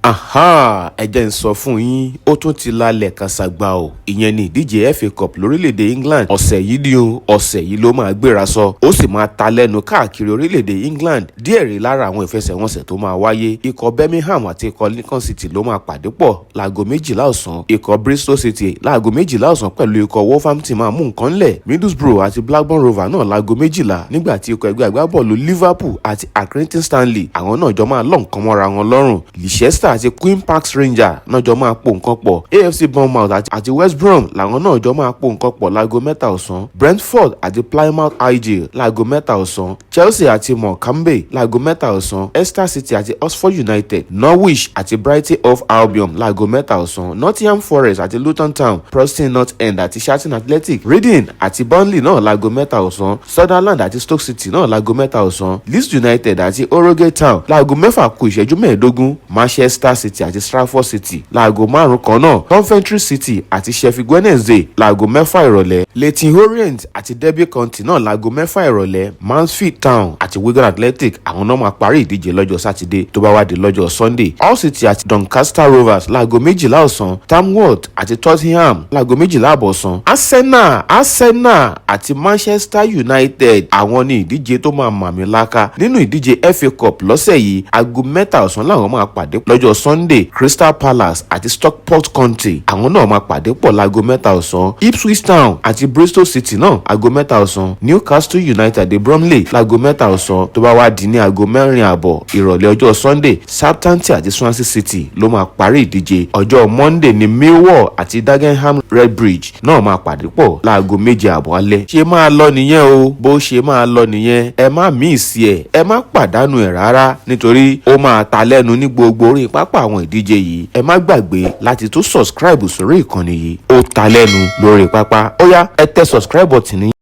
Aha, ẹ jẹ́ ń sọ fún yín, ó tún ti lálẹ́ kàṣàgbà o. Ìyẹn ní ìdíje FA Cup lórílẹ̀‐èdè England. Ọ̀sẹ̀ yìí ni o, ọ̀sẹ̀ yìí ló máa gbéra sọ, ó sì máa ta lẹ́nu káàkiri orílẹ̀‐èdè England. Díẹ̀ rí lára àwọn ìfẹsẹ̀wọnsẹ̀ tó máa wáyé: ikọ̀ Birmingham àti ikọ̀ Lincoln City ló máa pàdé pọ̀ láago 12 ọ̀sán. Ikọ̀ Bristol City láago 12 ọ̀sán pẹ̀lú ikọ̀ Wolverhampton máa mú nǹkan lẹ̀. Middlesbrough àti Blackburn Rovers náà láago 12, nígbà tí ikọ̀ ẹgbẹ́ agbábọ́ọ̀lù Liverpool àti Accrington Stanley, àwọn náà jọ máa lọ́ nǹkan mọ́ra wọn lọ́rùn. Leicester àti Queen Park Rangers náà jọ máa po nǹkan pọ̀. AFC Bournemouth àti West Brom làwọn náà jọ máa po nǹkan pọ̀ láago 3 ọ̀sán. Brentford àti Plymouth Argyle láago 3 ọ̀sán. Chelsea àti Morecambe láago 3 ọ̀sán. Leicester City àti Oxford United, Norwich àti Brighton Hove Albion láago 3 ọ̀sán. Nottingham Forest àti Luton Town, Preston North End àti Charlton Athletic, Reading àti Burnley náà láago 3 ọ̀sán. Sunderland àti Stoke City náà láago 3 ọ̀sán. Leeds United àti Harrogate Town láago 5:45. Manchester City àti Stratford City láago 5 kan náà. Coventry City àti Sheffield Wednesday láago 6 ìrọ̀lẹ́. Leyton Orient àti Derby County náà láago 6 ìrọ̀lẹ́. Mansfield Town àti Wigan Athletic, àwọn náà máa parí ìdíje lọ́jọ́ Sátidé. Tó bá wá di lọ́jọ́ Sunday, Hull City àti Doncaster Rovers láago 12 ọ̀sán. Tamworth àti Tottenham láago 12 àbọ̀ ọ̀sán. Arsenal àti Manchester United, àwọn ní ìdíje tó máa màmí láka nínú ìdíje FA Cup lọ́sẹ̀ yìí. Aago 3 ọ̀sán làwọn máa pàdé lọ́jọ́ Sunday. Crystal Palace àti Stockport County, àwọn náà máa pàdé pọ̀ láago 3 ọ̀sán. Ipswich Town àti Bristol City náà, aago 3 ọ̀sán. Newcastle United dé Bromley láago 3 ọ̀sán. Tó bá wá di ní aago 4:30 ìrọ̀lẹ́ ọjọ́ Sunday, Southampton àti Swansea City ló máa parí ìdíje. Ọjọ́ Monday ní Millwall àti Dagenham Redbridge náà máa pàdé pọ̀ láago 7:30 alẹ́. Ṣe máa lọ nìyẹn o, bó ṣe máa lọ nìyẹn. Ẹ má miss ẹ, ẹ má pàdánù ẹ̀ rárá, nítorí ó máa ta lẹ́nu ní gbogbo orí pápá àwọn ìdíje yìí. Ẹ má gbàgbé láti tún subscribe sórí ìkànnì yìí, Ó Ta Lẹ́nu Lórí Pápá. Ó yá, ẹ tẹ subscribe button ní.